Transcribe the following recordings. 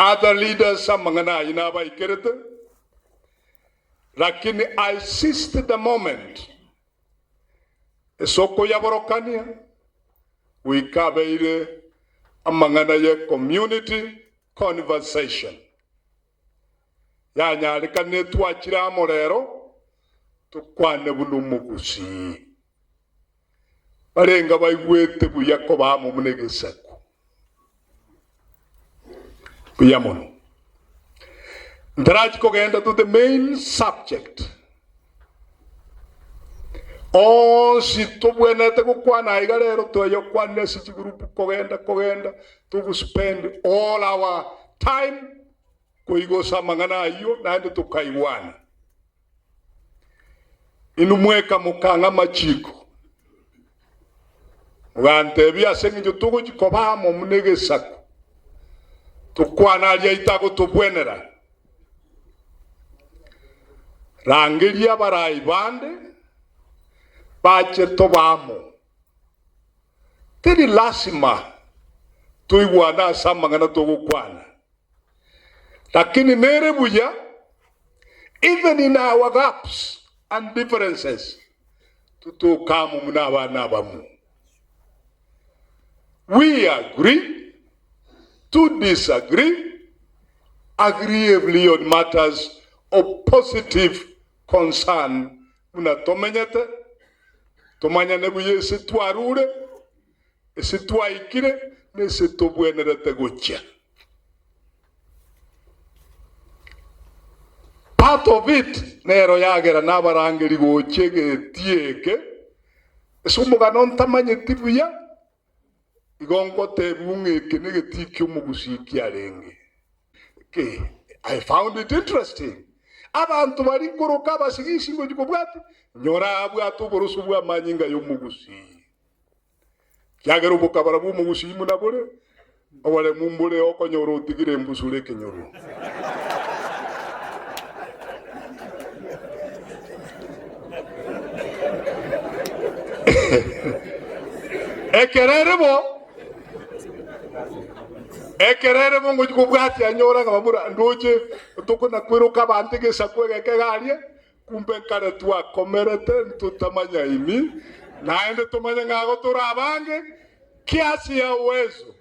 Other leaders amang'ana ayio nabaikerete, lakini I seized the moment ase okoyaborokania goika abeire amang'ana ye community conversation. Yanyarekanire twachire amo rero tokwane buna omogusii. Barenge baigwete buya koba amo buna egesaku. Buya mono. Ntarachi kogenda to the main subject. Onsi tobwenerete gokwana aiga rero tweyokwanire ase chigroup kogenda kogenda togospend all our time koigosa amang'ana ayio naende tokaigwana. Inwe mweka mokang'a amachiko, mogantebia ase engencho togochia koba amo buna egesaku, tokwane aria aito agotobwenera. Rangeria abarai bande bache tobe amo. Teri lasima toigwane ase amang'ana togokwana, lakini nere buya even in our gaps and differences totoke amo buna abana abamo. We agree to disagree agreeably on matters of positive concern buna tomenyete, tomanyane buya ase twarure, ase twaikire, na ase tobwenerete gochia. Part of it nero yagera nabarangeri gochia egetii eke, ase omogano ntamanyeti buya, igo ngotebiwa ng'a eke negetii ki'omogusii kiarenge. Ki, I found it interesting. Abanto baria nkoroka abasigisi ngochia kobwati, nyora abwate oboroso bw'amanyinga y'omogusii. Ekiagera obokabara bw'omogusii buna bore, oboremu mbore okonyora otigire embusuro ekenyoro. Ekero ere bo, ekero ere bo ngochia kobwatia nyora ng'a bamura ndoche tokona kweroka abanto egesaku egeke iga aria, Kumbe nkare twakomerete ntotamanyaini, naende tomanye ng'a igo tore abange kiasi ya uwezo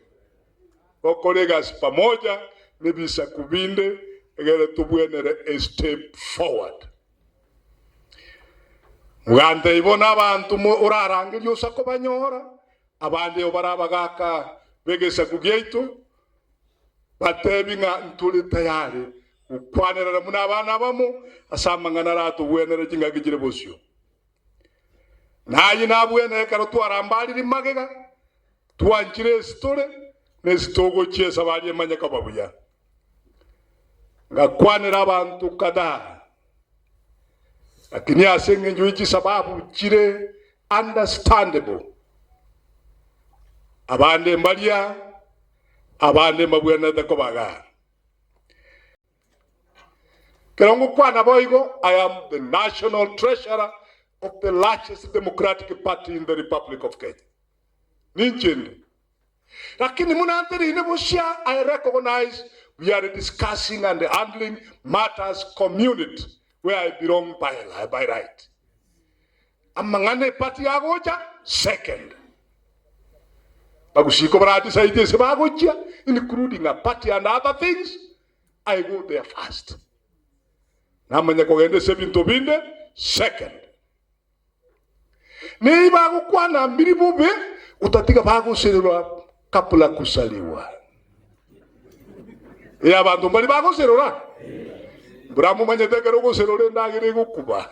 gokora egasi pamoja nebisaku binde egere tobwenere a step forward. Mogantebie bono abanto orarangerie osa kobanyora, abande eo bare abagaaka b'egesaku giaito, Batebi ng'a ntore tayari gokwanerana buna abana abamo ase amang'ana aratogwenere chingaki chire bosio. Na ayio nabwenere ekero twarambarire magega, twanchire ase tore, na ase togochia esabari emanye koba buya. Ngakwanera abanto kadhaa, lakini ase engencho ye chisababu chire understandable, abande mbaria Abande mbabwenerete kobagaa. Ekero ngokwana boigo, I am the national treasurer of the largest democratic party in the Republic of Kenya. Ninche inde. Lakini buna ntereine bosia, I recognize we are discussing and handling matters community where I belong by, by right. Amang'ana eparty yagocha second. Bagusii ko bara decide ase bagochia including a party and other things, I go there first. Namanya kogenda ase ebinto binde second. Nei bagokwana mbiri bobe otatiga bagosererwa kabla kusaliwa. Ee abanto mbari bagoserora? Mbura momanyete ekero ogoserora endagera egokuba.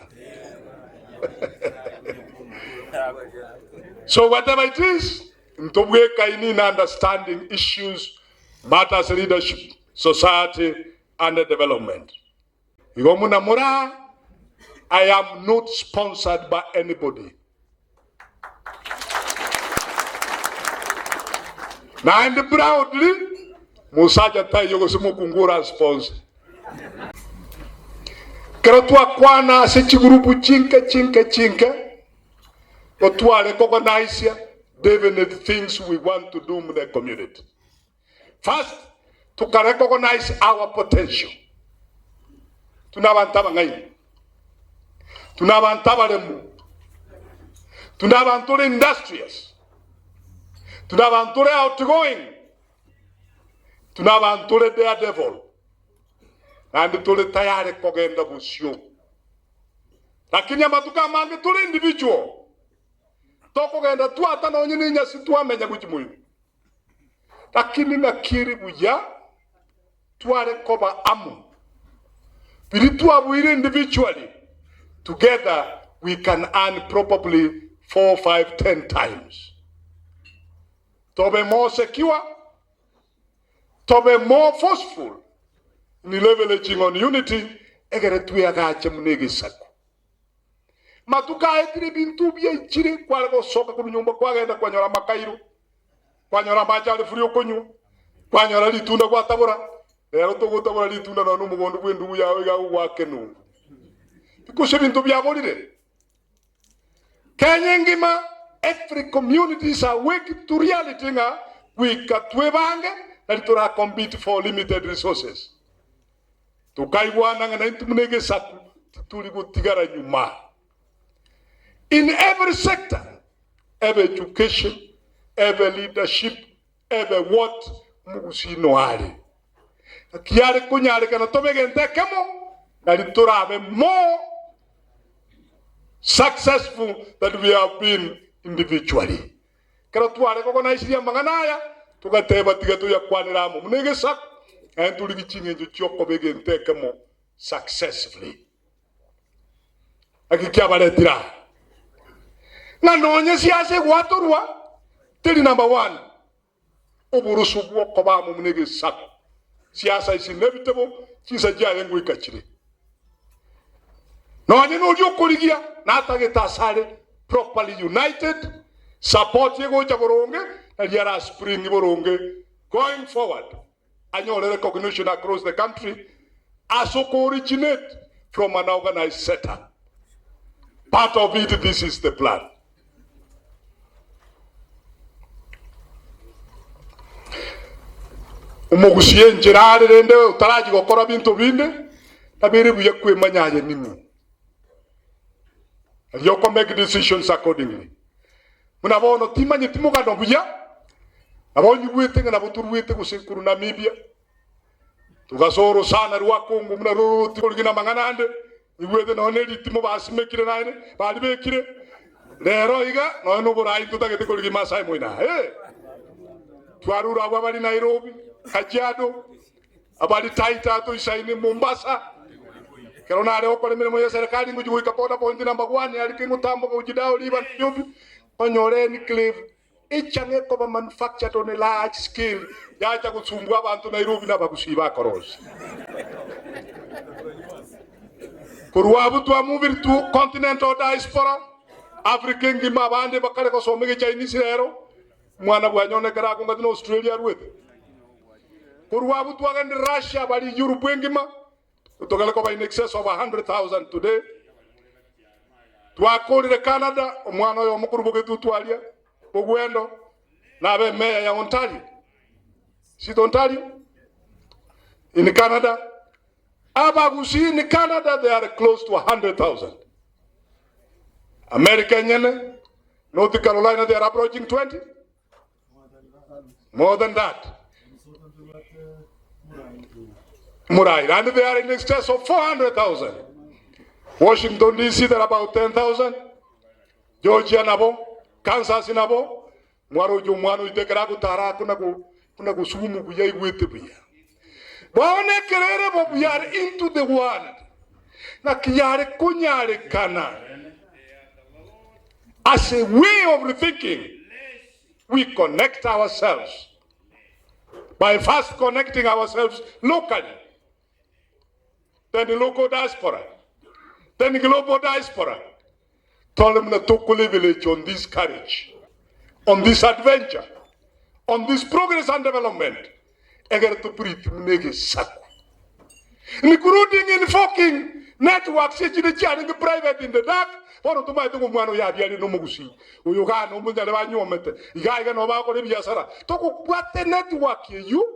So whatever it is, ntobwekaini in understanding issues, matters leadership, society and development. Igo muna moraa, I am not sponsored by anybody. Naende proudly, mosacha taiyo gose mokungu oransponsor. Ekero twakwana ase chigurupu chinke chinke chinke, gotwarecognize definite things we want to do muna community. First, Toka recognize our potential. Tuna abanto abang'aini, tuna abanto abaremu, tuna abanto ore industrious, tuna abanto ore outgoing, tuna abanto ore daredevil, naende tore tayari kogenda bosio. Lakini amatuko amange tore individual, tokogenda twata nonye nenyasi twamenya gochia moino. Lakini naki ere buya tware koba amo, biria twabuire individually, together we can earn probably four, five, ten times. Tobe more secure, tobe more forceful in leveraging on unity egere tweagache buna egesaku. Matuko aetire ebinto biaichire, kware gosoka korwa nyomba kwagenda kwanyora amakairo, kwanyora amache are free okonywa, kwanyora ritunda gwatabora. Rero togotabora ritunda nonya nomogondo bw'endugu yao iga agogoaka enungu. Because ebinto biaborire. Kenya engima every community is awake to reality ng'a goika twebange nari tora compete for limited resources. Tokaigwana ng'a naintwe buna egesaku titori gotigara nyuma. In every sector, ebe education, ebe leadership, ebe what, omogusii noare. Naki are konyarekana tobe egento ekemo, nari torabe more successful than we have been individually. Ekero tware kogonaisiria amang'ana aya, togateba, Tiga toyakwanere amo buna egesaku, naende torigie ching'encho chi'okoba egento ekemo successfully. Naki kiabaretire aa? Ng'a nonye siasa egwatorwa teri number one, oboroso bw'okoba amo buna egesaku. Siasa is inevitable, chinsa chiaye ngoika chire. Nonye noria okorigia natagete asare properly united, support egocha boronge, naria ara spring boronge going forward anyore recognition across the country as oko originate from an organized setup. Part of it this is the plan. Omogusia enchera are rende otarachia gokora binto binde, nabere buya kwemanya aye ning'o. Erio oko make decisions accordingly. Buna bono timanyeti mogano buya, nabo nyigwete ng'a nabo toruete gose korwa Namibia, togasoa orosana rwa Congo buna roroti korigina amang'ana ande, nyigwete nonya ne ritimo basimekire naende baribekire, rero iga nonya noborai ntotagete korigia Maasai moino aa. Eh! Twarure abwo abari Nairobi, Kajiado, abari Taita toisaine Mombasa, ekero nare gokora emeremo ye serikali ngochia goika border point number one aria kingotamboka gochia Dao River Nairobi, onyore enclave Echang'a ekoba manufactured on a large scale yacha gosumbua abanto Nairobi na abagusii bakorosia. Korwa abwo twamuvire to continental diaspora, Africa engima abande bakare gosoma egechinese rero, omwana bwanyone ekero akong'ati na Australia arwete. Korwa abwo twagendire Russia bari Europe engima, togere koba in excess of 100,000 today. Twakorire Canada, omwana oyomo korwa bogetutu aria, Bogwendo, nabe mayor ya Ontario. Is it Ontario? In Canada. Abagusii in Canada they are close to 100,000. America enyene, North Carolina they are approaching 20. More than that. Murai. And they are in excess of 400,000. Washington DC they're about 10,000. Georgia nabo, Kansas nabo, mwaroche omwana oito ekero agotara akona kona gosugumu buya aigwete buya. Bono ekero ere bo we are into the world. Naki yare konyarekana as a way of rethinking we connect ourselves by first connecting ourselves locally, then local diaspora, then global diaspora. Tore buna tokoleverage on this courage, on this adventure, on this progress and development, egere topriti buna egesaku. Including invoking networks echinde chiarenge private in the dark, bono tomaete ng'a omwana oyo abiarire nomogusii, oyo igaa nomonyare banyuomete, igaa iga nabo bagokora ebiasara. Tokobwata enetwork eyio.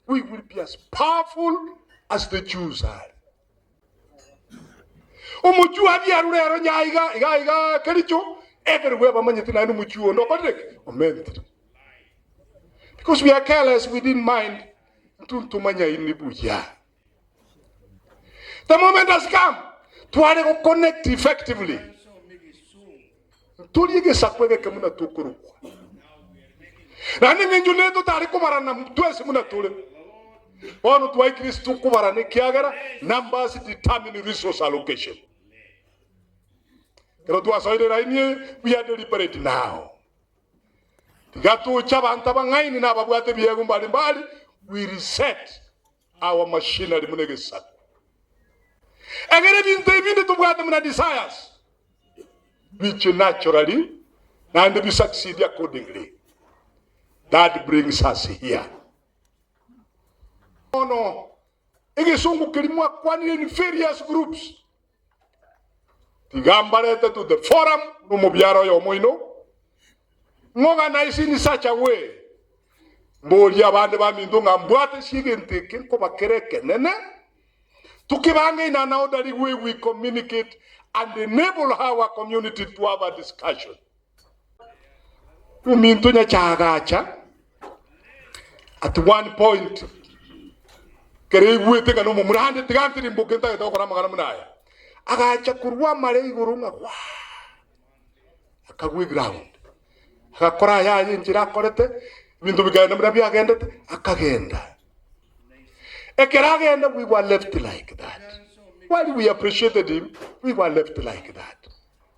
We will be as powerful as the Jews are. Omochie abiarure ero nya iga iga iga Kericho everywhere bamanyete naende omochie onde okorire ki? Omentire. Because we are careless, we didn't mind intwe ntomanyaini buya. The moment has come tware go connect effectively. Ntorie egesaku egeke buna tokorokwa. Naende eng'encho nere totare kobarana twensi buna tore. Bono twaikire ase tokobarana ekiagera numbers determine resource allocation. Ekero twasoire line eye, we are deliberate now. Tiga toche abanto abang'aini na ababwate ebiegwa mbari mbari, we reset our machinery buna egesaku. Egere ebinto ebi binde tobwate buna desires biche naturally naende bi succeed accordingly. That brings us here. Bono egesongo keria mwakwanire in various groups tiga mbarete to the forum nomobiara oyomo oino ng'organize in such a way mborie abande baminto ng'a mbwate ase egento eke nkobakera ekenene tokebange in an orderly way we communicate and enable our community to have a discussion. Ominto nyachaagacha at one point kere aigwete ng'a nomomura ande tiga ntirimboke ntagete gokora amang'ana buna aya, agacha korwa amare igoro ng'a waa, akagwa eground, agakora ayaye enchera akorete, ebinto bikaenda buna biagendete, akagenda. Ekero agenda we were left like that. While we appreciated him, we were left like that.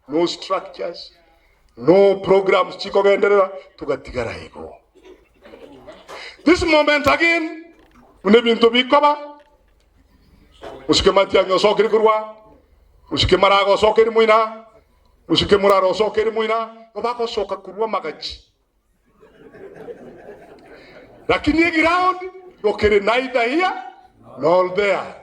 No structures, no programs chikogenderera, togatigara igo. This moment again, buna ebinto bikoba, mosike Matiang'i osokire korwa, mosike Maraga osokire moina, mosike Murara osokire moina, igo bagosoka korwa amagachi. Lakini eground gokere neither here nor there.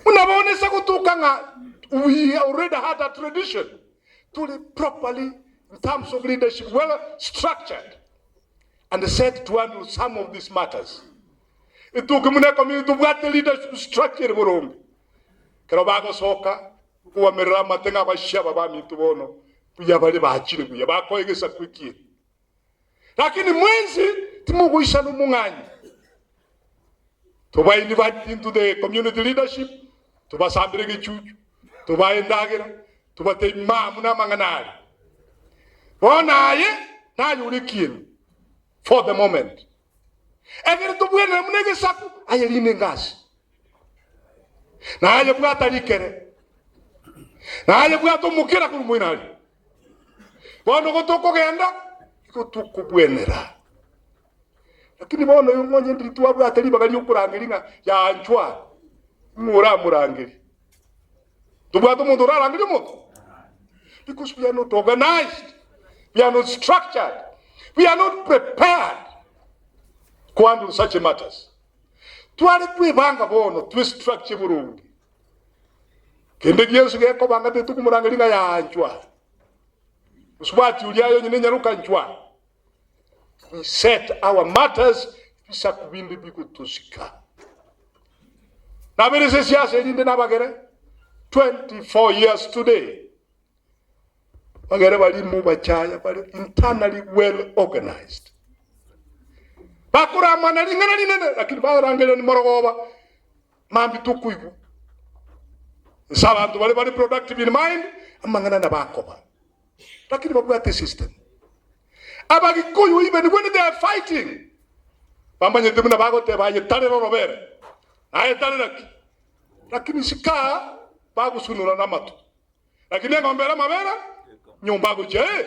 Buna bono ase gotoka ng'a we already had a tradition tore properly in terms of leadership well structured and set to handle some of these matters. Etoke buna ecommunity tobwate leadership structure ere boronge. Ekero bagosoka nkobamerera amate ng'a abashia aba baminto bono buya bare bachire buya bakoa egesaku ekiya. Lakini mwensi timogoisana omong'anyi. Toba invite into the community leadership, tobasambere egechuchu, tobae endagera, tobatebie mama buna amang'ana are. Bono aye naye ore ekieni for the moment. Ekero tobwenere buna egesaku, aye rina engasi. Naye bwata rikere, naye bwata omokera korwa moino aria. Bono igo tokogenda, igo tokobwenera. Lakini bono oyo onye ndiri twabwate ribaga riokorangeria ng'a yanchwa, ng'o oramorangerie? Tobwate omonto orarangerie omonto? Because we are not organized, we are not structured, we are not prepared to handle such matters. Tware kwebanga bono twe structure boronge. Kende gionsi gekobanga titokomorangeria ng'a yanchwa. Mosubati oria aye onyene nyaroka nchwa. We set our matters ebisaku binde bigotosika. Nabere ase esiasa erinde nabagere 24 years today. Bagere bari mobachaya bare internally well organized. Bakoramana ring'ana rinene lakini barangeria nimorogoba mambia tokoigwa. Ase abanto bare bare productive in mind amang'ana nabakoba. Lakini babwate esystem. Abagikuyu even when they are fighting bamanyete buna bagoteba aye tarera orobere aye tarera ki lakini sika bagosunura namato lakini eng'ombe ere amabere nyomba agochia eh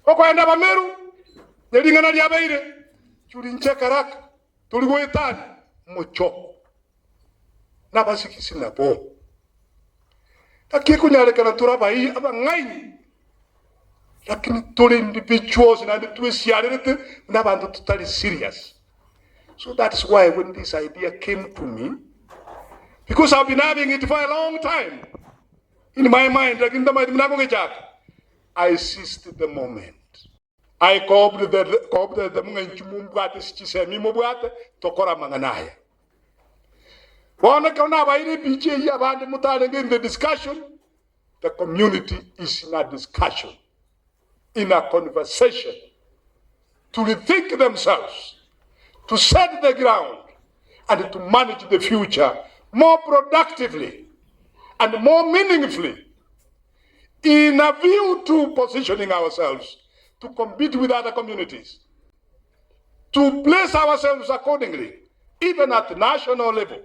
okoenda abameru nering'ana riabeire churi inche karaka tori goetania omochoko nabasigisi nabo. Naki ekonyarekana tore abai abang'aini, lakini tore individuals naende twesiarerete buna abanto totari serious. So that's why when this idea came to me, because I've been having it for a long time in my mind, lakini ntamanyeti buna nkogechaka, I seized the moment. I co-opted them ng'a inchuo mombwate ase chisemi mobwate tokore amang'ana aya. Bono ekero nabaeire epicha eyio abande motarenge in the discussion, the community is in a discussion, in a conversation to rethink themselves, to set the ground and to manage the future more productively and more meaningfully in a view to positioning ourselves to compete with other communities, to place ourselves accordingly, even at national level,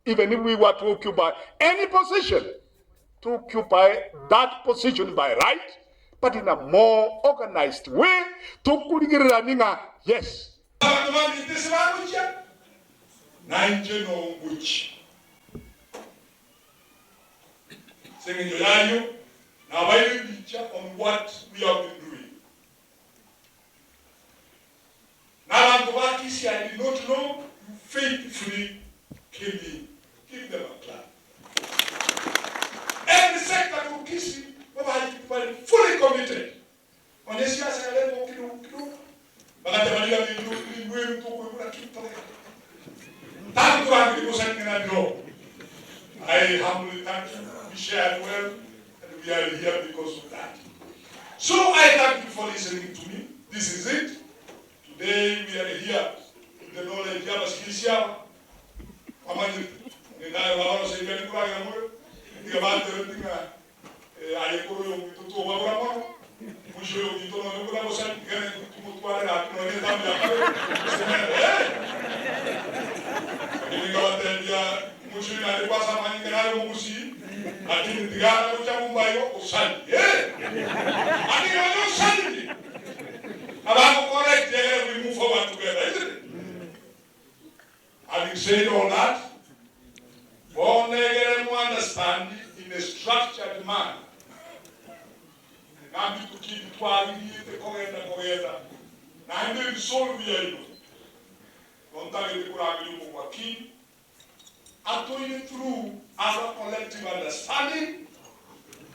even if we were to occupy any position, to occupy that position by right, but in a more organized way, tokorigererani ng'a yes. Abanto baminto ase bagochia, na inche nongochie. Ase engencho y'ayio nabaire ebicha on what we have been doing. Na abanto ba Kisii I did not know you faithfully came in. Give them a clap. Every sector to Kisii babaye bari fully committed. Onye siasa yarenge kidogo kidogo bagateba riga bintu bimwenu tokoigura ki togende. Tari korangeri bosa ring'ana riro. I humbly thank you. We shared well and we are here because of that. So I thank you for listening to me. This is it. Today we are here with the knowledge y'abasikirisi aba bamanyete. Onye naye baba rose iga nikoragera more, tiga batereti ng'a aye korwa oyominto tobabura mono, mwisho oyominto nonye buna bosa tiga tumotware gaki nonye etamu ya kabere gose nere eh. Lakini nkabatebia mwisho naende kwase amanyinga naye omogusii, lakini tiga gocha mumbayo osani eh. Lakini nonye osanire abagokora ekiagera we move forward together, isn't it? Having said all that, bono egere mo understand in a structured manner ng'a mbituki ebi twarigiete kogenda kogenda naende ebisoru biaino nontagete korangeria omowakili atoire through our collective understanding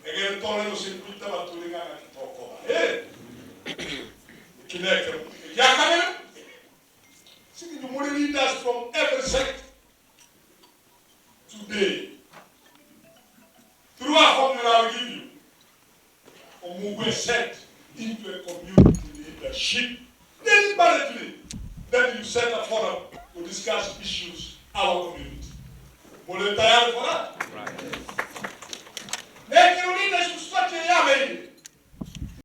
egere tore gose nkoita batore ng'a ng'aki tokoba. Eh! Eki nekero. Egia kabere, Since more leaders from every sect today, through a formula I will give you, Omugwe set into a community leadership deliberately, then you set a forum to discuss issues our community. More tayari for that? Nekero leadership structure yabeire.